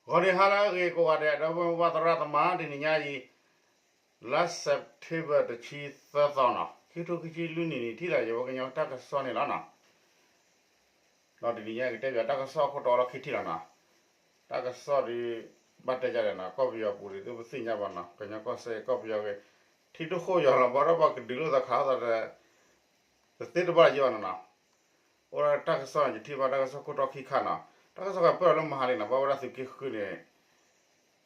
ဂီၤနံၤဟါလၢအဂ့ၤကိးဂၤဒဲး ဒီပုၢ်ဝဲၢ်သရၣ်သမါ တနံၤညါအံၤ လါ September တဆံသၢသီနီၤ ခံကထိခံဆံလွံၢ်နံၣ်န့ၣ် ထံၣ်သးယဝဲကညီတၢ်ကစီၣ်န့ၣ်လီၤနီၤ. ဒီးတနံၤညါအံၤ ကတဲဘၣ်တၢ်ကစီၣ်ခိၣ်တီလီၢ်ခံထံၣ်လီၤနီၤ. တၢ်ကစီၣ်ဒီး ဘၣ်တဲဒ်လဲၣ်နီၤ ကီၢ်ပယီၤပူၤဒီး သုပသ့ၣ်ညါဘၣ်နီၤ ကညီကီၢ်စဲၣ်ကီၢ်ပယီၤဂ့ၤ ထံဒိၣ်ဃိၣ်ယီၤလီၤ ဘၣ်ဒီးပှၤကဒုးလိာ်သးခးလိာ်သးဒီး တသ့တဘၣ်ယဲဘၣ်နီၤနီၤ. အိၣ်ဒီးတၢ်ကစီၣ်န့ၣ် ယထံၣ်ဘၣ်တၢ်ကစီၣ်ခိၣ်တီခံခါနီၤ တၢ်ကစီၣ်ကပၢၢ်လီၤလၢမဟါလံနီၤ ဘၣ်ဝဲဒၣ်သုးက့ဃုန့ၣ်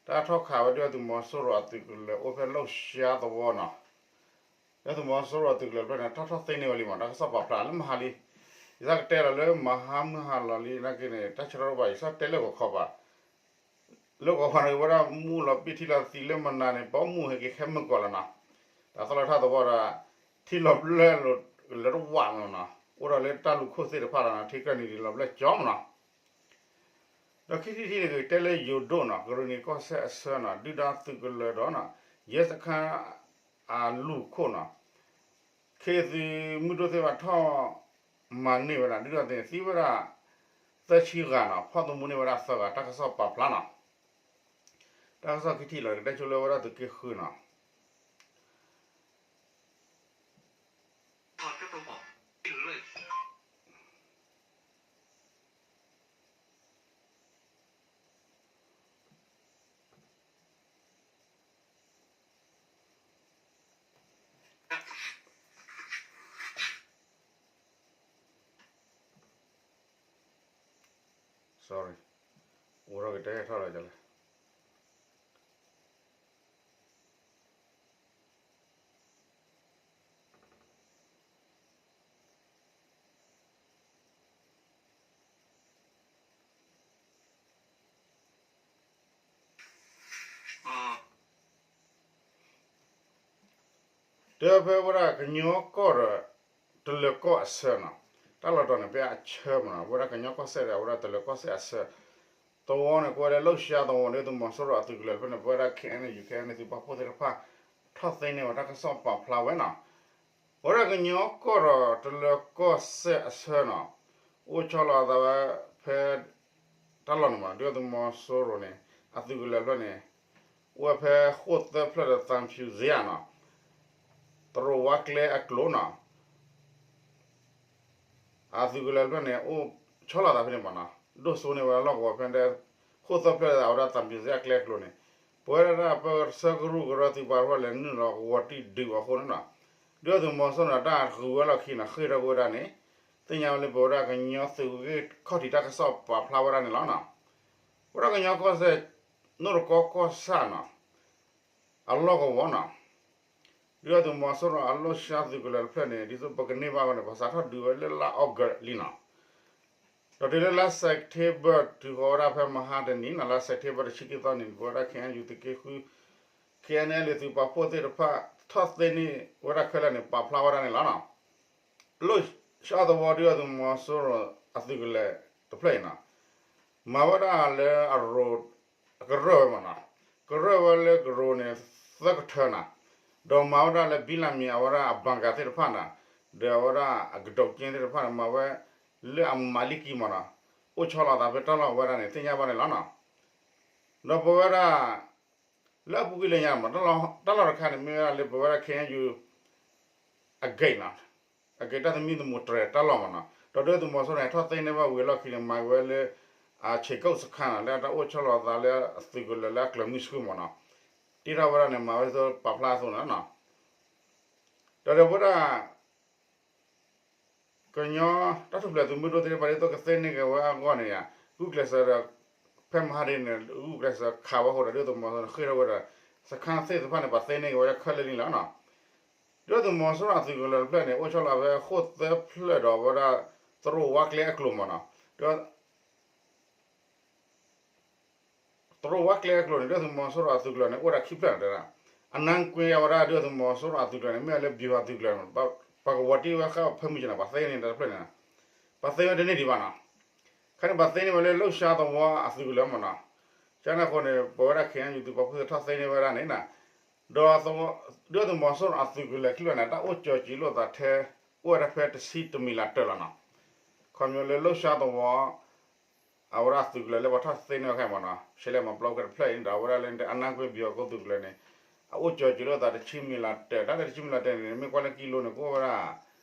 တၢ်ထီၣ်ခးဝဲဒုၣ်ဒါသုးမီၤစိရိၤအသုးကလၢၤအိၣ်ဖဲလီၢ်ၡါသဝီနီၤ. ဒုၣ်ဒါသုးမီၤစိရိၤအသုးကလၢၤတဖျၢၣ်န့ၣ် တၢ်ထီၣ်သ့န့ၢ်ဝဲလံမး တၢ်ကစီၣ်ပာ်ဖျါလၢမဟါလံ. ယသးကတဲလီၤလၢမဟါမုၢ်ဟါလီၤလံနာ်က့န့ၣ် တၢ်ဆၢထီၣ်တအိၣ်ဘၣ် ယသးတဲလၢဂီၤခီဘၣ် လၢဂီၤခီန့ၣ် ဝဲဒၣ်မူလီၤပံာ်ထံလီၤသံလၢမနၤန့ၣ် ပမူဟဲက့ၤခဲမုၢ်ကီးလီၤနီၤ. တၢ်သီလီၤထၣ်သဝီဒီး ထံလီၤဘျၢလၢတဝးမးနီၤ အိၣ်ဒီးလၢတၢ်လူၤခိၣ်သ့ၣ်တဖၣ်လီၤနီၤ ထံကြၢးနံၤဒံးလီၤဘျၢကၠီမးနီၤ. ဒီးခံထံၣ်ထံၣ်န့ၣ် ကတဲလၢယိၤဒိၣ်နီၤ ကရ့ၣ်နံၤကီၢ်စဲၣ်အဆၢနီၤ ဒုၣ်ဒါသုးကလၢၤဒီး ရဲစခန်း အလူၤခိၣ်နီၤ ခ့သုးမုၢ်ဒိၣ်သ့ၣ်တဖၣ်ထီၣ် မၤန့ၢ်ဝဲဒၣ် ဒုၣ်ဒါသ့ၣ်န့ၣ် သံဝဲဒၣ် သၢဆံဂၤနီၤ ဖီၣ်သမူန့ၢ်ဝဲဒၣ်သၢဂၤ တၢ်ကစီၣ်ပာ်ဖျါနီၤ. တၢ်ကစီၣ်ခံထံၣ်လီၤ ကတဲဆိလၢဝဲဒၣ်သုးက့ဃုနီၤ. Sorry, အိၣ်ထီၣ်ကတဲထီၣ်လၢၤလဲၣ်. တဲဖဲဝဲဒၣ်ကညီကီၢ်ဒီး တလၢၤကီၢ်အဆၢနီၤ, တၢ်လီၢ်တတီၤန့ၣ် ဖဲအဆၢမးနီၤ, ဝဲဒၣ်ကညီကီၢ်စဲၣ်ဒီး အဝဲဒၣ်တလၢၤကီၢ်စဲၣ်အဆၢ, သဝီန့ၣ် ကဲဝဲလၢလီၢ်ၡါသဝီ ဒုၣ်ဒါသုးမီၤစိရိၤအသုးကလၢၤတဖျၢၣ်န့ၣ် ပဝဲဒၣ် ခဲအံၤ ယူၢ်ခဲအံၤ သုးပာ်ဖှိၣ်သ့ၣ်တဖၣ် ထီၣ်သ့န့ၢ်ဝဲတၢ်ကစီၣ်ပာ်ဖျါဝဲနီၤ, ပဝဲဒၣ်ကညီကီၢ်ဒီးတလၢၤကီၢ်စဲၣ်အဆၢနီၤ, အိၣ်ဆီလီၤအသးဝဲဖဲ တၢ်လီၢ်န့ၣ်မး ဒုၣ်ဒါသုးမီၤစိရိၤန့ၣ် အသုးကလၢၤတဖျၢၣ်န့ၣ် အိၣ်ဝဲဖဲဃိၣ်သၢဖျၢၣ်ဒီးသးဖၠူးစ့ယၤနီၤ, တရူးဝါကျဲအကျိၤနီၤ, အသုးကလၢၤတဖျၢၣ်န့ၣ် အိၣ်ဆီလီၤသးဖဲန့ၣ်မးနီၤ, ဒိၣ်စိန့ၢ်ဝဲလီၢ်ကဝီၤဖဲ ဃိၣ်သၢဖျၢၣ်အဝဲဒၣ်သးဖၠူးစ့ယၤအကျဲအကျိၤန့ၣ်, ပဝဲဒၣ်ပၢဆှၢကရူၢ်ကရၢသုးပာ်ဖှိၣ်လဲၤနုာ်လီၤ ကဝီၤတံၢ်ဒုးအဃိန့ၣ်နီၤ, ဒုၣ်ဒါသုးမီၤစိရိၤန့ၣ် တၢ်ဂုၤဝဲလီၢ်ခံန့ၣ် ဃ့ၢ်ထီၣ်ကွံာ်ဝဲဒၣ်န့ၣ် သ့ၣ်ညါဝဲလၢပဝဲဒၣ်ကညီသုးဂ့ၢ်ခီၣ်ထံးတၢ်ကစီၣ်ပာ်ဖျါဝဲဒၣ်န့ၣ်လီၤနီၤ. ပဝဲဒၣ်ကညီကီၢ်စဲၣ် နီၢ်တကီကီၢ်ဆၣ်နီၤ, အလီၢ်ကဝီၤနီၤ, ဒုၣ်ဒါသုးမီၤစိရိၤအလီၢ်ၡါသုးကလၢၤတဖျၢၣ်န့ၣ် ဒ်သိးပကန့ၢ်ဘၣ်ဝဲန့ၣ် ပစးထီၣ်ဒုးဝဲလၢလါ August လံနီၤ, ဒီးတုၤလၢလါ September တုၤဃီၤဝဲဒၣ်ဖဲမဟါတနံၤနီၤ လါ September တဆံခံသီန့ၣ် ပဝဲဒၣ် ခဲအံၤ သုးက့ဃု ခဲအံၤ သုးပာ်ဖှိၣ်သ့ၣ်တဖၣ် ထီၣ်သ့န့ၢ်ဝဲဒၣ်ခဲလၢာ်န့ၣ် ပာ်ဖျါဝဲဒၣ်န့ၣ်လီၤနီၤ. လီၢ်ၡါသဝီ ဒုၣ်ဒါသုးမီၤစိရိၤအသုးကလၢၤတဖျၢၣ်အံၤနီၤ, မၤဝဲဒၣ်လၢအရိၤ ကရၢၢ်ဝဲမးနီၤ, ကရၢၢ်ဝဲလၢကရိၤန့ၣ် သၢကထၢနီၤ, ဒီးမၤဝဲဒၣ်လၢဘံလၤမံၤအဝဲဒၣ်အဘၣ်ကၤသ့ၣ်တဖၣ်နီၤ, ဒီးအဝဲဒၣ်အကဒီးက့သ့ၣ်တဖၣ်န့ၣ် မၤဝဲလၢအမၤလံကံမးနီၤ, အိၣ်ဆီလီၤသးဖဲတၢ်လီၢ်ဝဲဒၣ်န့ၣ် သ့ၣ်ညါဘၣ်န့ၣ်လီၤနီၤ. ဒီးပဝဲဒၣ် လၢအပူၤကွံာ်လၢညါမး တၢ်လီၢ်တခါန့ၣ် မ့ၢ်ဝဲဒၣ်လၢပဝဲဒၣ် ခဲအံၤ အဂ့ၢ်နီၤ, အဂ့ၢ်တၢ်သမံသမိးတြဲၤတၢ်လီၢ်မးနီၤ, ဒီးဒုၣ်ဒါသုးမီၤစိရိၤန့ၣ် ထီၣ်သ့န့ၢ်ဘၣ်ဝံၤအလီၢ်ခံန့ၣ် မၤက့ၤဝဲလၢ အဆ့းကိၣ်စခါနီၤ လၢတၢ်အိၣ်ဆီလီၤသးလၢအသုးကလၢၤလၢအကျၢၤမုၢ်ဆှုၣ်မးနီၤ, တ့ထီၣ်ဝဲဒၣ်န့ၣ် မၤဝဲဒ်သိးပာ်ဖျါအသိးန့ၣ်လီၤနီၤ. ဒီးဒီးပဝဲဒၣ် ကညီတၢ်ထူၣ်ဖျဲးသုးမုၢ်ဒိၣ်သ့ၣ်တဖၣ် ဒ်သိးကသ့န့ၢ်က့ၤဝဲအဂီၢ်န့ၣ်ယါ, ဂုာ်ကျဲးစၢးဒီး ဖဲမဟါဒ်န့ၣ် ဂုာ်ကျဲးစၢးခးဝဲအဃိဒီး ဒုၣ်ဒါသုးမီၤစိရိၤန့ၣ် ဃ့ၢ်ထီၣ်ဝဲဒီး စခါသ့ၣ်တဖၣ်န့ၣ် ပှၤသ့န့ၢ်က့ၤဝဲဒၣ်ခဲလၢာ်လံလီၤနီၤ. ဒုၣ်ဒါသုးမီၤစိရိၤအသုးကလၢၤတဖျၢၣ်န့ၣ် အိၣ်ဆီလီၤဖဲဃိၣ်သၢဖျၢၣ်ဒီးဝဲဒၣ် တရူးဝါကျဲအကျိၤမးနီၤ, ဒီး တရူးဝါကျဲအကျိၤန့ၣ် ဒုၣ်ဒါသုးမီၤစိရိၤအသုးကလၢၤန့ၣ် အိၣ်ဝဲဒၣ်ခံဖျၢၣ်နီၤတဲဒၣ်, အနါကွ့အဝဲဒၣ် ဒုၣ်ဒါသုးမီၤစိရိၤအသုးကလၢၤန့ၣ် မ့ၢ်ဝဲလၢ ဗျူဟာ သုးကလၢၤန့ၣ် ပှၤကဝီၤတံၢ်ဝဲဃာ်ဖၢမုၢ်ကနီၤ ပှၤသ့န့ၢ်တဖျၢၣ်န့ၣ်, ပှၤသ့ဝဲတန့ၢ်ဒံးဘၣ်နီၤ, ခါန့ၣ် ပှၤသ့န့ၢ်ဝဲလၢလီၢ်ၡါသဝီအသုးကလၢၤမးနီၤ, ကန့ၣ်အဃိန့ၣ် ပဝဲဒၣ် ခဲအံၤ သုးပာ်ဖှိၣ်သ့ၣ်ထီၣ်သ့န့ၢ်ဝဲဒၣ်န့ၣ်နီၤ, ဒီး ဒုၣ်ဒါသုးမီၤစိရိၤအသုးကလၢၤခံဖျၢၣ်န့ၣ် တၢ်အိၣ်ကၠီၤကံလိာ်သးထဲ အိၣ်ဝဲဒၣ်ဖဲတဆံတမံၤလၢ်တၢၢ်လီၤနီၤ, ခီဖျိလၢလီၢ်ၡါသဝီ အဝဲဒၣ်သုးကလၢၤလၢပှၤထီၣ်သ့န့ၢ်ဝဲခဲမးနီၤ ရှဲလဲၣ်မၤပျီဝဲတဖျၢၣ်အံၤန့ၣ်ဒီး အဝဲဒၣ်လၢအနၢ်ကွ့ၢ်ဘံအီၤကိးသုးကလၢၤန့ၣ် အအိၣ်ကၠီၤစၢၤလိာ်သးတဆံမံၤလးတၢၢ် တၢ်လၢတဆံမံၤလးတၢၢ်န့ၣ် မ့ၢ်ကွၢ်လၢကံလိန့ၣ် ကအိၣ်ဝဲဒၣ် ဘူးလၢကံ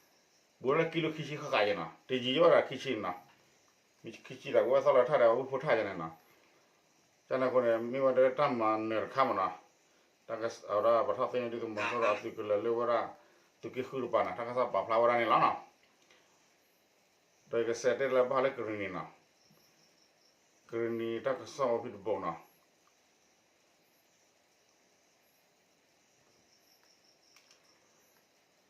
လိခံဆံဃၣ်ဃၣ်ယဲနီၤ တယံၤယဲဘၣ်ဒီးခံဆံနီၤ မ့ၢ်ခံဆံဒီး ကအိၣ်ဝဲသီၣ်လီၤထၣ်ဒီးဝဲဖိထၣ်ယဲန့ၣ်နီၤ ကန့ၣ်အဃိန့ၣ် မ့ၢ်ဝဲဒၣ်တၢ်မၤနၢၤတခါမးနီၤ တၢ်ကစီၣ်ဝဲဒၣ်ပှၤထီၣ်သ့န့ၢ်ဒုးသုးမီၤစိရိၤအသုးကလၢၤလၢဝဲဒၣ် သုးက့ဃုတပၤနီၤ တၢ်ကစီၣ်ပာ်ဖျါဝဲဒၣ်န့ၣ်လီၤနီၤ ဒီးယကစးတဲလၢဘၣ်ဃးလၢကရံၣ်နံၤနီၤ ကရံၣ်နံၤတၢ်ကစီၣ်အိၣ်ဖဲတဘိနီ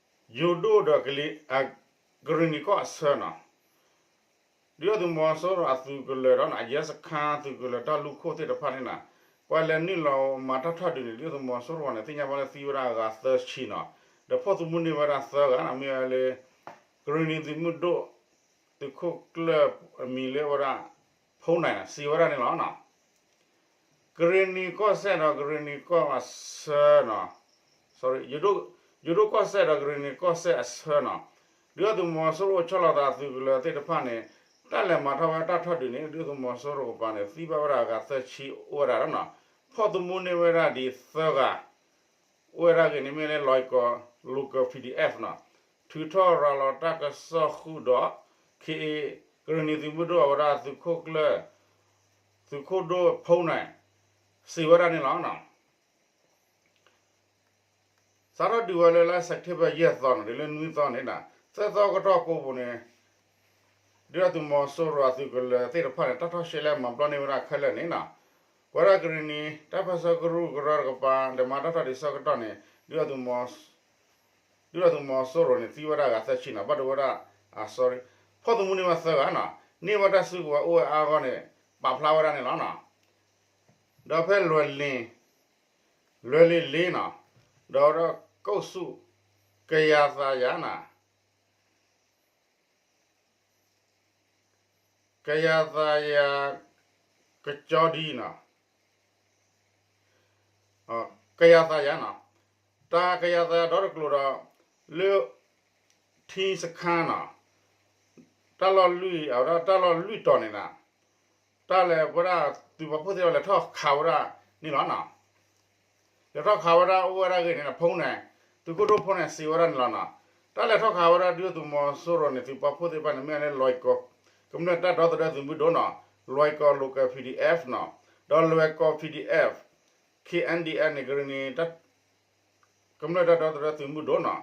ၤ ယိၤဒိၣ်ဒီးကလံၤ ကရံၣ်နံၤကီၢ်အဆၢနီၤ ဒုးသုးမီၤစိရိၤအသုးကလၢၤဒီး အယဲစခါသုးကလၢၤတၢ်လူၢ်ခိၣ်သ့ၣ်တဖၣ်န့ၣ်နီၤ ပှၤလဲၤနုာ်လီၤမၤတၢ်ထီၣ်ဒုးန့ၣ် ဒုးသုးမီၤစိရိၤန့ၣ် သ့ၣ်ညါဘၣ်လၢသံဝဲဒၣ်အဂၤသၢဆံနီၤ ဒီးဖီၣ်သမူန့ၢ်ဝဲဒၣ်သၢဂၤနီၤ မ့ၢ်ဝဲလၢ ကရံၣ်နံၤသုးမုၢ်ဒိၣ် သုးခိၣ်ကျၢၢ်အမံၤလၢဝဲဒၣ် ဖိနၢ်နီၤ စံးဝဲဒၣ်န့ၣ်လီၤနီၤ ကရံၣ်နံၤကီၢ်စဲၣ်ဒီးကရံၣ်နံၤကီၢ်အဆၢနီၤ ယိၤဒိၣ်ကီၢ်စဲၣ်ဒီးကရံၣ်နံၤကီၢ်စဲၣ်အဆၢနီၤ ဒုးသုးမီၤစိရိၤအိၣ်ဆီလီၤသးသုးကလၢၤသ့ၣ်တဖၣ်န့ၣ် တၢ်လဲၤမၤထီၣ်ဝဲတၢ်ထီၣ်ဒုးန့ၣ် ဒုးသုးမီၤစိရိၤကပၤန့ၣ် သံဘၣ်ဝဲဒၣ်အဂၤသၢဆံအိၣ်ဝဲဒၣ်လီၤနီၤ ဖီၣ်သမူန့ၢ်ဝဲဒၣ်ဒ်သၢဂၤ အိၣ်ဝဲဒၣ်ဂ့ၢ်န့ၣ်မ့ၢ်လၢ လွဲၢ်ကီၢ် Local P D F နီၤ ထုးထီၣ်ရၤလီၤတၢ်ကစီၣ်ဃုာ်ဒီး ခ့ ကရံၣ်နံၤသုးမုၢ်ဒိၣ်အဝဲဒၣ် သုးခိၣ်ကျၢၢ် သုးခိၣ်ဒိၣ်ဖိနၢ် စံးဝဲဒၣ်န့ၣ်လီၤနီၤ စးထီၣ်ဒုးဝဲလၢလါ September ယဲၢ်သီန့ၣ် တုၤလၢနွံသီန့ၣ်နီၤ သၢသီကတီၢ်ကိးပူၤန့ၣ် ဒုးသုးမီၤစိရိၤအသုးကလၢၤသ့ၣ်တဖၣ်န့ၣ် တၢ်ထီၣ်ရှဲလဲၣ်မၤပျီန့ၢ်ဝဲဒၣ်ခဲလၢာ်န့ၣ်နီၤ ပဝဲဒၣ်ကရံၣ်နံၤ တၢ်ပၢၢ်ဆၢကရူၢ်ကရၢတကပၤ ဒီးမၤတၢ်ထီၣ်ဒုးဆၢကတီၢ်န့ၣ် ဒုးသုးမီၤစိရိၤန့ၣ် သံဝဲဒၣ်အဂၤသၢဆံနီၤ ဘၣ်ဒိဝဲဒၣ် sorry ဖီၣ်သမူန့ၢ်ဝဲသၢဂၤနီၤ န့ၢ်ဝဲတၢ်စုကဝဲၤအိၣ်ဝဲအါအါဂီၢ်န့ၣ် ပာ်ဖျါဝဲဒၣ်န့ၣ်လီၤနီၤ ဒီးဖဲလွဲၢ်လ့ၣ် လွဲၢ်လ့ၣ်လ့နီၤ ဒီးဝဲဒၣ်ကိၣ်ဆူၣ် ကယၤသးယၤနီၤ ကယၤသးယၤ ကကၠီဒ်နီၤ ကယၤသးယၤနီၤ တၢ်ကယၤသးယၤဒီတကျိၤဒီး လၢ ထံစခါနီၤ တၢ်လီၢ်လွံၢ် အဝဲဒၣ်တၢ်လီၢ်လွံၢ်တီၤန့ၣ်နီၤ တၢ်လဲၤဝဲဒၣ်သုးပာ်ဖှိၣ်သ့ၣ်တဖၣ်လဲၤထီၣ်ခးဝဲဒၣ်န့ၣ်လီၤနီၤ လဲၤထီၣ်ခးဝဲဒၣ်အိၣ်ဝဲဒၣ်ဂ့ၢ်န့ၣ် ဖိန့ၣ် သုးခိၣ်ဒိၣ်ဖိန့ၣ် စံးဝဲဒၣ်န့ၣ်လီၤနီၤ တၢ်လဲၤထီၣ်ခးဝဲဒၣ်ဒုးသုးမီၤစိရိၤန့ၣ် သုးပာ်ဖှိၣ်သ့ၣ်တဖၣ်န့ၣ် မ့ၢ်လၢလွဲၢ်ကီၢ် ကမျၢၢ်တၢ်ဒီသဒၢသုးမုၢ်ဒိၣ်နီၤ လွဲၢ်ကီၢ် Local P D F နီၤ ဒီးလွဲၢ်ကီၢ် P D F K N D F န့ၣ် ကရံၣ်နံၤ ကမျၢၢ်တၢ်ဒီသဒၢသုးမုၢ်ဒိၣ်နီၤ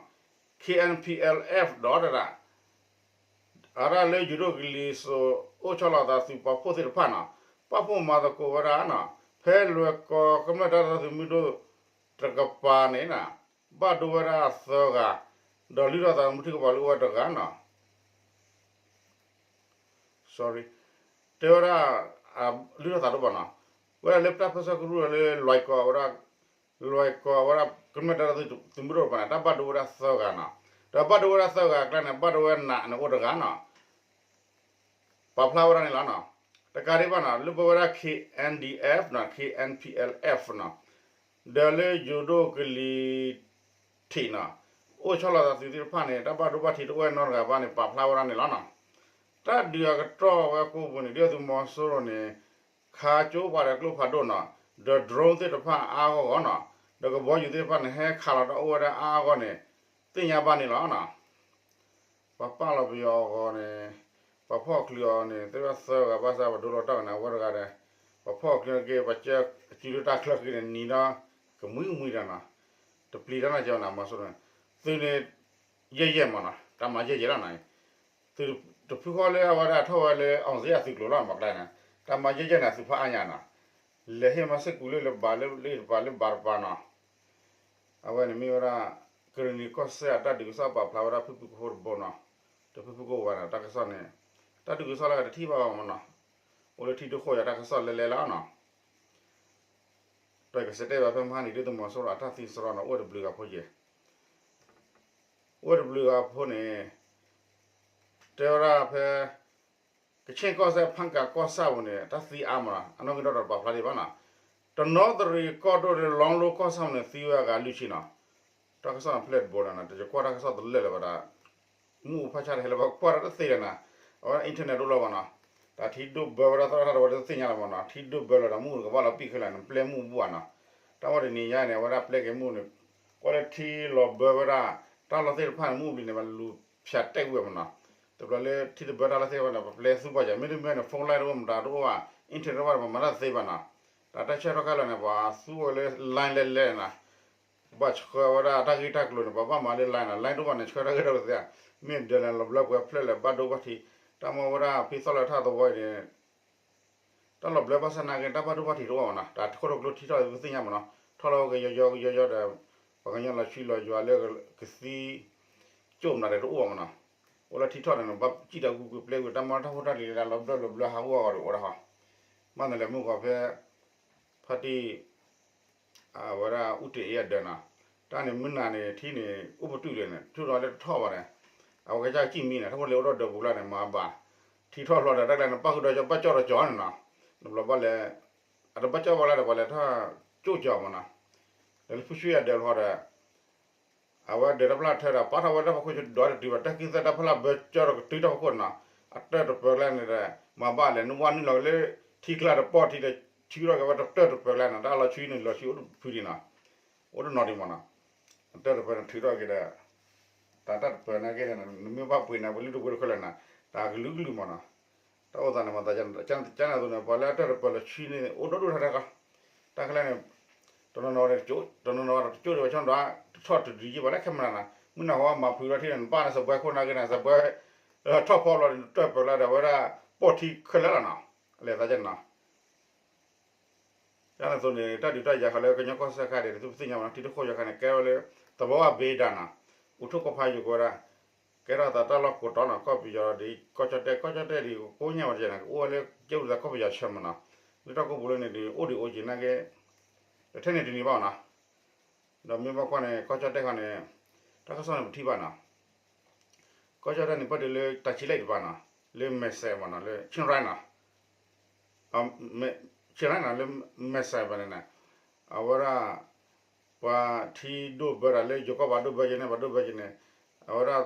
K N P L F ဒီးတဒၣ် အဝဲဒၣ်လၢယိၤဒိၣ်ကလံၤစိး အိၣ်ဆီလီၤသးသုးပာ်ဖှိၣ်သ့ၣ်တဖၣ်နီၤ ပာ်ဖှိၣ်မၤသကိးဝဲဒၣ်နီၤ ဖဲလွဲၢ်ကီၢ်ကမျၢၢ်တၢ်ဒီသဒၢသုးမုၢ်ဒိၣ်တကပၤန့ၣ်နီၤ ဘၣ်ဒိဝဲဒၣ်သၢဂၤ ဒီးလုၢ်ထီၣ်သးသမူထံကပၤလၢအိၣ်ဝဲတဂၤနီၤ sorry တဲဝဲဒၣ် လုၢ်ထီၣ်သးတဘၣ်နီၤ ဝဲဒၣ်လၢတၢ်ပၢၢ်ဆၢကရူၢ်လၢလွဲၢ်ကီၢ်ဝဲဒၣ် လွဲၢ်ကီၢ်ဝဲဒၣ် ကမျၢၢ်တၢ်ဒီသဒၢသုးမုၢ်ဒိၣ်တကပၤန့ၣ် တၢ်ဘၣ်ဒိဝဲဒၣ်သၢဂၤနီၤ ဒီးဘၣ်ဒိဝဲဒၣ်သၢဂၤအကျါန့ၣ် ဘၣ်ဒိဝဲနးန့ၣ်အိၣ်တဂၤနီၤ ပာ်ဖျါဝဲဒၣ်န့ၣ်လီၤနီၤ တကးဒံးဘၣ်နီၤ လၢပဝဲဒၣ် K N D F နီၤ K N P L F နီၤ ဒီးလၢယိၤဒိၣ်ကလံၤထံးနီၤ အိၣ်ဆီလီၤသးသုးသ့ၣ်တဖၣ်န့ၣ် တၢ်ဘၣ်ဒိဘၣ်ထံးတအိၣ်ဝဲနီတဂၤဘၣ်န့ၣ် ပာ်ဖျါဝဲဒၣ်န့ၣ်လီၤနီၤ တၢ်ဒုးအကတီၢ်ဝဲကိးပူၤန့ၣ် ဒုးသုးမီၤစိရိၤန့ၣ် ခးကၠိပှၤဒီးကျိဖးဒိၣ်နီၤ ဒီး drone သ့ၣ်တဖၣ်အါဂီၢ်ဂီၢ်နီၤ ဒီးကဘီယူၤသ့ၣ်တဖၣ်န့ၣ် ဟဲခးလီၤတၢ်အိၣ်ဝဲဒၣ်အါဂီၢ်န့ၣ် သ့ၣ်ညါဘၣ်န့ၣ်လီၤနီၤ ပှၤပာ်လီၤပယီၤအဂီၢ်န့ၣ် ပှၤဖီၣ်ချုးအီၤန့ၣ် သ့ၣ်တဖၣ်သၢဂၤဘၣ်ဆၣ်ပဒိလီၤတၢ်ကနၣ်ဝဲတဂၤဒီး ပှၤဖီၣ်ချုးက့ၤ ပှၤကၢစုလၢတၢ်ချၢဃံန့ၣ် နံၤဒီး ကမှံမှံဒီးနီၤ တပျံၤတၢ်နီၢ်ကီၢ်နီၤ မီၤစိရိၤန့ၣ် သုးန့ၣ် ယဲၢ်ယဲၢ်မးနီၤ တၢ်မၤယဲၢ်ယဲၢ်လီၤနီၤ သုးတဖုဃီလၢအဝဲဒၣ်ထီၣ်ဝဲလၢ အောင်ဇေယျ သုးကျိၤလီၤ မၤကျါန့ၣ် တၢ်မၤယဲၢ်ယဲၢ်န့ၣ် သုးဖးအါညါနီၤ လဲၤဟ့ၣ်မၤစ့ၢ်ကီးလၢလၢဘၣ်လၢလၢတပၤလၢဘၣ်တပၤနီၤ အဝဲန့ၣ်မ့ၢ်ဝဲဒၣ် ကရံၣ်နံၤကီၢ်စဲၣ်အတၢ်ဒုးကစီၣ်ပာ်ဖျါဝဲဒၣ်ဖုၣ်ဖုၣ်ကဖိတဘိနီၤ တဖုၣ်ဖုၣ်ကဖိဘၣ်န့ၣ် တၢ်ကစီၣ်န့ၣ် တၢ်ဒုးကစီၣ်လၢအတထံၣ်ဘၣ်ဘၣ်မးနီၤ အိၣ်လၢထံဒိၣ်ဃိၣ်ယၤတၢ်ကစီၣ်လဲၤလဲၤလီၤနီၤ ဒီးကစံးတဲဘၣ်ဖဲမဟါန့ၣ် ဒုးသုးမီၤစိရိၤအတၢ်သံစရီနီၤ အိၣ်တဘျုးဂၤဖိယဲၢ် အိၣ်တဘျုးဂၤဖိန့ၣ် တဲဝဲဒၣ်ဖဲ ကဆ့ၣ်ကီၢ်စဲၣ် ဖၣ်ကၤကီၢ်ဆၣ်ပူၤန့ၣ် တၢ်သံအါမးနီၤ အနီၣ်ဂံၢ်ဒီးတပာ်ဖျါဒံးဘၣ်နီၤ တနီသရံၣ်ကီၢ်ဒိၣ်လၢ လီလိကီၢ်ဆၣ်ပူၤန့ၣ် သံဝဲအဂၤလွံၢ်ဆံနီၤ တၢ်ကစီၣ်န့ၣ်ဖျဲၣ်တဘိဒီးနီၤ တယကွၢ်တၢ်ကစီၣ်တလၢာ်လၢၤဘၣ်ဒီး မုၢ်အူဖးဆါတဟဲလၢၤဘၣ် ကွၢ်တၢ်တသ့လၢၤနီၤ အဝဲ internet ဒိၣ်လီၤဘၣ်နီၤ တၢ်ထံဒိၣ်ဘၢဝဲဒၣ်သီၣ်တၢ်ထီတဝဲဒၣ်သ့ၣ်ညါလီၤမးနီၤ, ထံဒိၣ်ဘၢလီၤဒီးမုၢ်ကဘၣ်လီၤပံာ်ခဲလၢာ်န့ၣ် ပျဲမုၢ်ဘူၣ်ဘၣ်နီၤ. တၢ်ဝဲတနံၤညါန့ၣ် အဝဲဒၣ်ပျဲက့ၤမုၢ်န့ၣ် ကွၢ်လၢထံလီၤဘၢဝဲဒၣ် တၢ်လီၢ်သ့ၣ်တဖၣ်န့ၣ် မုၢ်ဘျီန့ၣ် ပလူၤဖၠးတဲာ်ကွံာ်ဝဲမးနီၤ. တဘျီလၢထံတဘၢတၢ်လီၢ်သ့ၣ်တဖၣ်န့ၣ် ပပျဲသူဘၣ်ယၤ မ့တမ့ၢ်န့ၣ် phone line တအိၣ်မတၤတအိၣ်ဘၣ် internet တအိၣ်ဘၣ်န့ၣ် ပမၤတၢ်တသ့ဘၣ်နီၤ. တၢ်တၢ်ဆၢထီၣ်ခဲလၢာ်န့ၣ် ပှၤသူဝဲလၢ line လဲၤလဲၤနီၤ ဘၣ်ဆှၢဝဲဒၣ်တၢ်ဂ့ၢ်တၢ်ကျိၤန့ၣ် ပှၤဘၣ်မၤလၢ line နီၤ, line တအိၣ်ဘၣ်န့ၣ် ဆှၢတၢ်ဂ့ၢ်တၢ်ကျိၤသ့ဧါ, မ့ၢ်ဒၢးလဲၤလီၤဘျၢပှဲၤဖျၢၣ်လဲၤဘၣ်ဒိဘၣ်ထံး, တၢ်မ့ၢ်ဝဲဒၣ်ဖဲသီၣ်လၢထီၣ်သဝီအံၤန့ၣ် တၢ်လီၤဘျၢဘၣ်ဆၣ်နာ်က့ တၢ်ဘၣ်ဒိဘၣ်ထံးတအိၣ်ဘၣ်မးနီၤ, တၢ်ခိၣ်တကျိထံထီၣ်သ့ၣ်ညါမးနီၤ, ထီၣ်လီၤကယီယီကယီယီဒီး ပှၤကညီလီၤဆံးလီၤယွၤလၢကသံ ကၠိၣ်မနုၤဒီးတအိၣ်ဘၣ်မးနီၤ, အိၣ်လၢထံထီၣ်န့ၣ် ဘၣ်စံၣ်တၢ်ဂုာ်ကွံာ်ပျဲကွံာ် တၢ်မ့ၢ်တၢ်ဖိတၢ်လံၤလၢလီၤဘျၢလီၤဘျၢဟးဂီၤဂီၤဒီးအိၣ်ဒၣ်ဟီ, မ့ၢ်န့ၣ်လဲၤမုၢ်ဂီၤဖဲ ဖါတံၢ် အဝဲဒၣ်အူတ့ၢ်အ့အဒၢးနီၤ, တၢ်န့ၣ်မုၢ်နၤန့ၣ် ထံန့ၣ် အိၣ်ပတုာ်လံန့ၣ် ထူၣ်ဒီးလၢတထီၣ်ဘၣ်န့ၣ်, အဝဲကစၢ်ကံၣ်မံန့ၣ် ထီၣ်ဖိလၢအိၣ်ဒီးဒၢးပူၤလၢန့ၣ် မၤဘၣ်, ထံထီၣ်လီၤဒီးတၢ်ကျဲန့ၣ် ပၣ်ဃုာ်ဒီးကၠီ ဘၣ်ကၠီဒီးကၠီန့ၣ်နီၤ, တဘျီဘၣ်လဲၤ အတဘၣ်ကၠီဘၣ်လၢဒီးပှၤလဲၤထီၣ်ကၠိၣ်ကၠီမးနီၤ, ဒီးလၢဖုဆူအဒၢးလီၤဒီး အဝဲဒၢးတၢ်ဖျါထၢဒီး ပာ်ထီၣ်ဝဲတၢ်ဖီခိၣ်ဒီးတတုၤဘၣ် တၢ်ကံၣ်သၢတၢ်ဖျါဘၢကၠီဒီးကတုၤတၢ်ဖီခိၣ်နီၤ, အတၢၢ်တပၢၤကျဲန့ၣ်ဒီး မၤဘၣ်လဲၤနုာ်ဝဲနုာ်လီၤလၢ ထံကျါတပီၢ်ထံဒီး ဆူထီၣ်က့ၤဝဲတၢၢ်တပၢၤကျဲနီၤ, တၢ်လီၤဆူန့ၣ်လီၤဆူအိၣ်တဖုဒံးနီၤ, အိၣ်တနီၤဒံးမးနီၤ, အတၢၢ်တပၢၤန့ၣ်ထုးထီၣ်က့ၤဒီး တၢ်တၢၢ်တပၢၤနာ်က့န့ၣ် နမ့ၢ်ဘၣ်ပှ့ၤန့ၣ် ပလုၢ်တဝ့တခဲလၢာ်နီၤ, တၢ်ကလုာ်ကလုာ်မးနီၤ, တၢ်အိၣ်သးန့ၣ်မၤသးကန့ၣ်အသိးန့ၣ် ပှၤလၢအတၢၢ်တပၢၤလီၤဆူန့ၣ် အိၣ်ဒိၣ်ဒိၣ်ထီထီၣ်, တၢ်ခဲလၢာ်န့ၣ် တနီၤနီၤတကၠိၣ် တနီၤနီၤတကၠိၣ်ဒံးဝဲ ဆၢနဒီး တထီၣ်တဒုးယံာ်ဘၣ်လၢခဲမနၤနီၤ, မုၢ်နၤဃီမၤဖုးလီၤထံန့ၣ် နပၢ်န့ၣ် စပွဲခိၣ်နာ်က့န့ၣ် စပွဲ ထီၣ်ဖီဘျီဒီး တၢၢ်ပၢၤလီၤဒီး အဝဲဒၣ် ပိာ်ထံခဲလၢာ်လီၤနီၤ, လဲၤသးကန့ၣ်နီၤ တၢ်န့ၣ်အသိးန့ၣ် တၢ်ဒုးတၢ်ယၤဃီလၢကညီကီၢ်စဲၣ်ခါဒံး ဒ်သိးပသ့ၣ်ညါမးနီၤ, ထံတခိၣ်ယီၤခါန့ၣ် ကဲထီၣ်လၢ သဘီဝၣ်ဘ့ဒၣ်နီၤ, အူထိၣ်ကီၢ်ဖးယိၤကဝဲဒၣ်, ကဲထီၣ်သးတၢ်လီၢ်ကိးတီၤနီၤ, ကီၢ်ပယီၤဒီး ကီၢ်ကၠီၣ်တဲၣ် ကီၢ်ကၠီၣ်တဲၣ်ဒ် ကိညၣ်ဝဲတယဲၢ်န့ၣ် ကအိၣ်ဝဲလၢကဲဝံသးကီၢ်ပယီၤဆၢမးနီၤ, လၢတၢ်ကိၢ်ပူၤလၢန့ၣ်ဒ် အိၣ်ဒံးအိၣ်က့ၤနာ်က့ တထဲန့ၣ်တန့ၢ်ဘၣ်နီၤ, ဒီးမ့ၢ်ဘၣ်ကွၢ်န့ၣ် ကီၢ်ကၠီၣ်တဲၣ်ခီန့ၣ် တၢ်ကစီၣ်န့ၣ်ပထံၣ်ဘၣ်နီၤ, ကီၢ်ကၠီၣ်တဲၣ်န့ၣ် ပၣ်တုၤလၢတၢ်ဆံးလဲၣ်တပၤနီၤ, လၢမဲာ်စဲးမးနီၤ, လၢ Chiang Rai နီၤ Chiang Rai နီၤ လၢမဲာ်စဲးဘၣ်န့ၣ်နီၤ, အဝဲဒၣ် ပှၤထံဒိၣ်ဘၢတၢ်လၢယိၤကီၢ်ဘၣ်ဒိၣ်ဘၢက့ၤန့ၣ် ဘၣ်ဒိၣ်ဘၢက့ၤန့ၣ်, အဝဲဒၣ်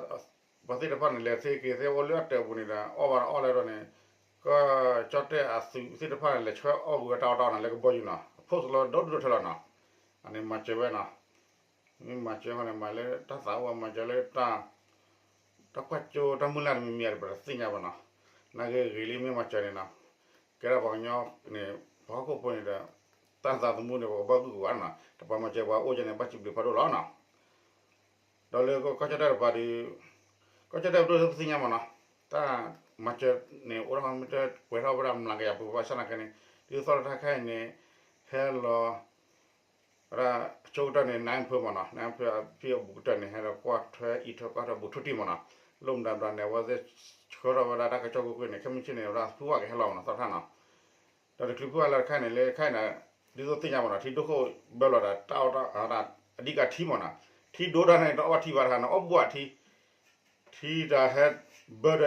ပှၤသ့ၣ်တဖၣ်န့ၣ် လဲၤသ့က့ၤသ့အိၣ်လၢအတၢၢ်ပူၤန့ၣ်ဒီး အီၣ်ဘၣ်အီၣ်လဲၣ်ဒီးန့ၣ်, ကီၢ်ကၠီၣ်တဲၣ်အသုးသ့ၣ်တဖၣ်န့ၣ် လဲၤဆှၢအီၣ်ကွံာ်ဝဲတၢ်အီၣ်တၢ်အီန့ၣ် လၢကဘီယူၤနီၤ, အဖိးသလီဒိၣ်ဒိၣ်ထီၣ်လီၤနီၤ, အန့ၣ်မၤစၢၤဝဲနီၤ မ့ၢ်မၤစၢၤဃီန့ၣ် မၤလၢတၢ်သးအိၣ် မၤစၢၤလၢတၢ် တၢ်ကွၢ်ကၠိတၢ်မုၢ်လၢ်တမံၤမံၤဒီး ပတသ့ၣ်ညါဘၣ်နီၤ, နာ်က့ဂ့ၤလံမ့ၢ်မၤစၢၤန့ၣ်နီၤ, ကဲဒၣ်ပှၤကညီန့ၣ် ပှၤဟီၣ်ခိၣ်ဖိန့ၣ်ဒီး တၢ်သးသမူန့ၣ် ပကဘၣ်ဂုာ်ကဝါနီၤ, တပှၤမၤစၢၤပှၤအိၣ်ကန့ၣ် ဘၣ်စံးဘျုးဖးဒိၣ်လီၤနီၤ, ဒီးလၢကီၢ်ကၠီၣ်တဲၣ်တပၤဒီး ကီၢ်ကၠီၣ်တဲၣ်ပဒိၣ်လၢပသ့ၣ်ညါမးနီၤ, တၢ်မၤစၢၤန့ၣ် အိၣ်ဒၣ်မ့ၢ်တပှဲၤထီၣ်ဝဲဒၣ်မျးကယၤပူၤဘၣ်ဆၣ်နာ်က့န့ၣ် ဒ်သိးလၢတၢ်ခဲအံၤန့ၣ် ဟဲလီၤ ဝဲဒၣ်အဆိကတၢၢ်န့ၣ် နါအ့ဖၢမးနီၤ, နါအ့ဖၢအဖံအဘူးကတၢၢ်န့ၣ် ဟဲလီၤကွၢ်ထွဲအံးထွဲကွၢ်ထွဲဘူးထူတံၢ်မးနီၤ, လိၣ်မတၤမတၤန့ၣ် အဝဲသ့ၣ်ဆှၢထီၣ်ဝဲဒၣ်တၢ်ကစီၣ်ကွ့ၢ်ကွ့ၢ်န့ၣ် ခဲမုၢ်ဆ့ၣ်န့ၣ် ဝဲဒၣ်ဖုဝၣ်ကဟဲလီၤမးနီၤ သီၣ်ထၣ်နီၤ, ဒီးတချုးဖုဝၣ်လၢတခါန့ၣ် လၢခါအံၤန့ၣ် ဒ်သိးသ့ၣ်ညါမးနီၤ ထံဒိၣ်ခိၣ်ဘၢလီၤဒီး တၢ်အီၣ်တၢ်အီ အဓိကထံမးနီၤ, ထံဒိၣ်တၢ်န့ၣ် တအီၣ်ဘၣ်ထံဘၣ်တခါန့ၣ် အီၣ်ဘူးထံ ထံတၢ်ဟဲဘၢဒီးဟံၣ်ဒီ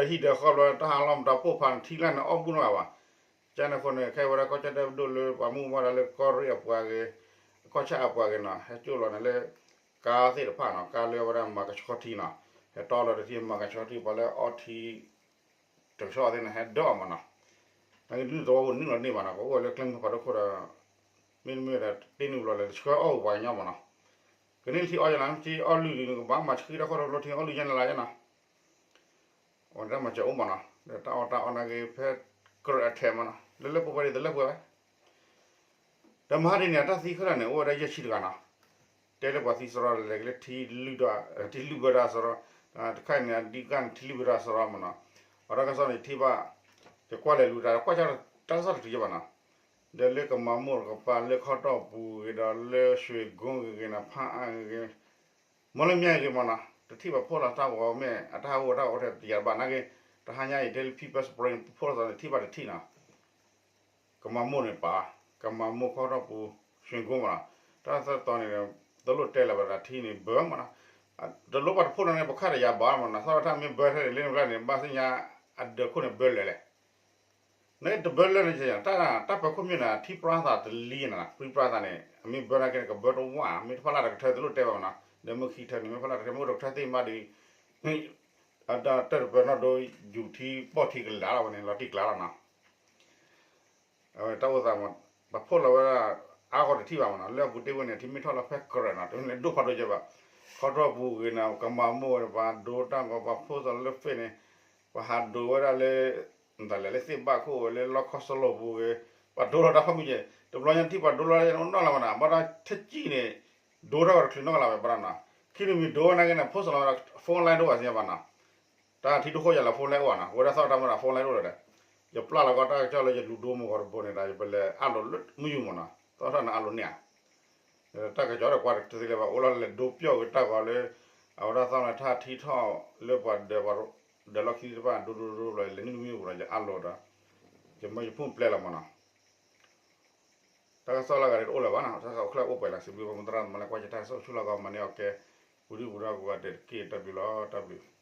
းဃီဘျီ တၢ်ဟးလီၢ်မတၤပိၢ်ဖးန့ၣ် ထံကျါန့ၣ် အီၣ်ဘူးန့ၢ်ဘၣ်ဘၣ်. ကန့ၣ်အဃိန့ၣ် ခဲအံၤဝဲဒၣ်ကီၢ်ကၠီၣ်တဲၣ်ပဒိၣ်လၢပှၤမုၢ်မၤတၢ်လၢကီၢ်ရ့ၣ်အပှၤဂ့ၤ, ကီၢ်ဆၣ်အပှၤဂ့ၤနီၤ ဟဲကၠိၣ်လီၤန့ၣ်လၢ ကါသ့ၣ်တဖၣ်နီၤ ကါလၢဝဲဒၣ်မၤကဆှီထံနီၤ ဟဲတီလီၤတထံၣ်မၤကဆှီထံ ပှၤလၢအီထံ တကဆှီသ့ၣ်န့ၣ် ဟဲဒၢအီၤမးနီၤ. နာ်က့ဒ်သဝီပူၤနုာ်လီၤန့ၢ်ဘၣ်နီၤ ကအိၣ်ဝဲလၢကျဲမုၢ်ဖးဒိၣ်ခိၣ်ဒီး မ့တမ့ၢ်ဒီးတ့နုာ်ဘျီလဲၣ် တဆှၢအီၣ်ဝဲပှၤကညီမးနီၤ. ကန့ၢ်လၢထံအီၣ်ယဲနီၤ ထံအီၣ်လုၢ်ဒ်န့ၣ် ကဘၣ်မၤဆှံတၢ်ခီၣ်တဘျီထံအီၣ်လုၢ်ယဲန့ၣ်လၢယဲနီၤ. အဝဲန့ၣ်တၢ်မၤစၢၤအိၣ်မးနီၤ ဒီးတၢ်အီၣ်တၢ်အီနာ်က့ ဖဲကြၢးအထဲးမးနီၤ လၢလၢပှဲၤပှဲၤဒ်သိးလၢပှဲၤဝဲ ဒီးမဟါဒ်န့ၣ် အတၢ်သံခဲလၢာ်န့ၣ် အိၣ်ဝဲဒၣ်ယဲၢ်ဆံတဂၤနီၤ. တဲလၢပှၤသံစရီလဲၤက့ၤလၢထံလုၢ်ဒီး ထံလုၢ်ဘၢတၢ်စရီ, တခါအံၤန့ၣ် အဓိကန့ၣ် ထံလုၢ်ဘၢတၢ်စရီမးနီၤ. အတၢ်ကစီၣ်န့ၣ် ထံၣ်ဘၣ် ယကွၢ်လဲၤလူၤတၢ် ကွၢ်တၢ်ကစီၣ်တတုၤယဲဘၣ်နီၤ. ဒီးလၢကမၤမိၢ်တကပၤလၢခီတီၢ်ပူၤဂ့ၤဒီးလၢရွှေကုန်းဂ့ၤဂ့ၤနီၤ ဖးအါဂ့ၤဂ့ၤ မီလၢမၠဲၣ်ဂ့ၤမးနီၤ တထံၣ်ဘၣ်ဖိလီၤတၢ်ဂီၤမ့ၢ် အတၢ်ဟးဂီၤတၢ်ဂီၤထဲတယၤတဘၣ်နာ်က့ တဟါညါအံၤတဲလၢ People's Spring ဖိလီၤသးန့ၣ် ထံၣ်ဘၣ်တထံၣ်နီၤ. ကမၤမိၢ်န့ၣ်ပာ် ကမၤမိၢ်ခီတီၢ်ပူၤ ရွှေကုန်းမးနီၤ. တၢ်သၢတီၤန့ၣ် တလိၣ်တဲလၢၤဘၣ်ဒီးထံန့ၣ်ဘၢမးနီၤ. တလိၣ်ဘၣ်တဖိလီၤန့ၣ် ပခါတယၤဘၣ်မးနီၤ သီၣ်ထီၣ်တၢ်မ့ၢ်ဘၢထဲန့ၣ် လၢန့ၣ်ကျါန့ၣ် ဘၣ်သ့ၣ်ညါ အဒၢးခိၣ်န့ၣ်ဘၢလၢာ်လဲၣ် နတဘၢလၢာ်န့ၣ် တၢ်ပၢၤခိၣ်မ့ၢ်န့ၣ် ထံပြါသးတလံန့ၣ် ပြံပြါသးန့ၣ် အမ့ၢ်ဘၢနာ်က့န့ၣ် ကဘၢတဝၢ် မ့ၢ်တဖီလာ်တကထၢတလိၣ်တဲဘၣ်မးနီၤ ဒီးမ့ၢ်ခံကထၢန့ၣ် မ့ၢ်ဖီလာ်တကထၢ မ့ၢ်အိၣ်တကထၢသ့ၣ်မးဒီး အတၢ်တပၢၤနီၣ်ဒိယူၤထံပီၢ်ထံကလၤလီၤဝဲန့ၣ် လီၤတံၢ်ကျါလီၤနီၤ တၢ်အိၣ်သးမး ပှၤ post လီၤဝဲဒၣ် အါဂီၢ်တထံၣ်ဘၣ်မးနီၤ လၢအပူၤတ့ၢ်ဝဲန့ၣ် ထံမ့ၢ်ထီၣ်လၢဖဲကရၢၢ်နီၤ တမ့ၢ်လၢဒိၣ်ဖးဒိၣ်ကဲဘၣ် ခီထီၣ်ပူၤဂ့ၤန့ၣ် ကမၤမိၢ်ဝဲဒၣ် ပှၤဒိတၢ်ဂီၤ ပှၤ post လီၤလၢ face န့ၣ် ပှၤဟးဒိဝဲဒၣ်လၢ မတၤလဲၣ် လၢသ့ၣ်ဘၣ်ခိၣ်ဝဲ လၢလီခီစလီၤပူၤဂ့ၤ ပှၤဒိလီၤတၢ်ဖးမုၢ်ကဲ တဘျီညါထံၣ်ပှၤဒိလီၤတၢ်အိၣ်နီၢ်လၢၤမးနီၤ ဘၣ်ဒီးထဲကံၣ်န့ၣ် ဒိထီၣ်ဝဲတချုးနီၢ်ကလးဝဲဘၣ်နီၤ ခံနံၣ်မံၤဒိဝဲနာ်က့န့ၣ် post လီၤဝဲဒၣ် phone line တအိၣ်ဘၣ်စံးဘၣ်နီၤ တၢ်ထံဒိၣ်ခိၣ်ယၤလၢ phone line အိၣ်ဘၣ်နီၤ အဝဲဒၣ်သီၣ်တၢ်မ့ၢ်ဒီး phone line တအိၣ်လၢၤဒီး ယပျၢ်လီၤကီတၢ်ကစီၣ်လၢယလူၤဒိမုၢ်ဂီၤတဘိန့ၣ်ဒီး ယပလဲၤအးလိာ်လၢမုၢ်ယူၢ်မးနီၤ သီၣ်ထီၣ်န့ၣ်အးလိာ်န့ၣ်ဧါ တၢ်ကစီၣ်ဒီးကွၢ်တသ့လၢၤဘၣ် အိၣ်လီၤလဲၤဒိပျီၢ်က့ၤတၢ်ဂီၤလၢ အဝဲဒၣ်သီၣ်လၢတၢ်ထံထီၣ်လၢပှၤဒၢးပှၤဒၢးလီၢ်ခံသ့ၣ်တဖၣ် ဒိဒိဒိဒိဘျီ လဲၤနုာ်တမံၤပူၤဒီး ယအးလိာ်ဒီး ယမၢယဖုၣ်ပျဲလီၤမးနီၤ တၢ်ကစီၣ်လၢအဂၤဒ်တအိၣ်လၢၤဘၣ်နီၤ တၢ်ကစီၣ်အိၣ်ချ့အိၣ်ပှဲၤလၢစံးဘျုးပှၤမူသရၣ်မၤလၢကွၢ်က့ၤတၢ်ကစီၣ်ဆူလီၤကီး မၤန့ၢ်အီၤကဲ ပူၤဒံပူၤဒီးကိးဂၤဒဲးတက့ၢ် တၢ်ဘျုးလီၤ တၢ်ဘျုး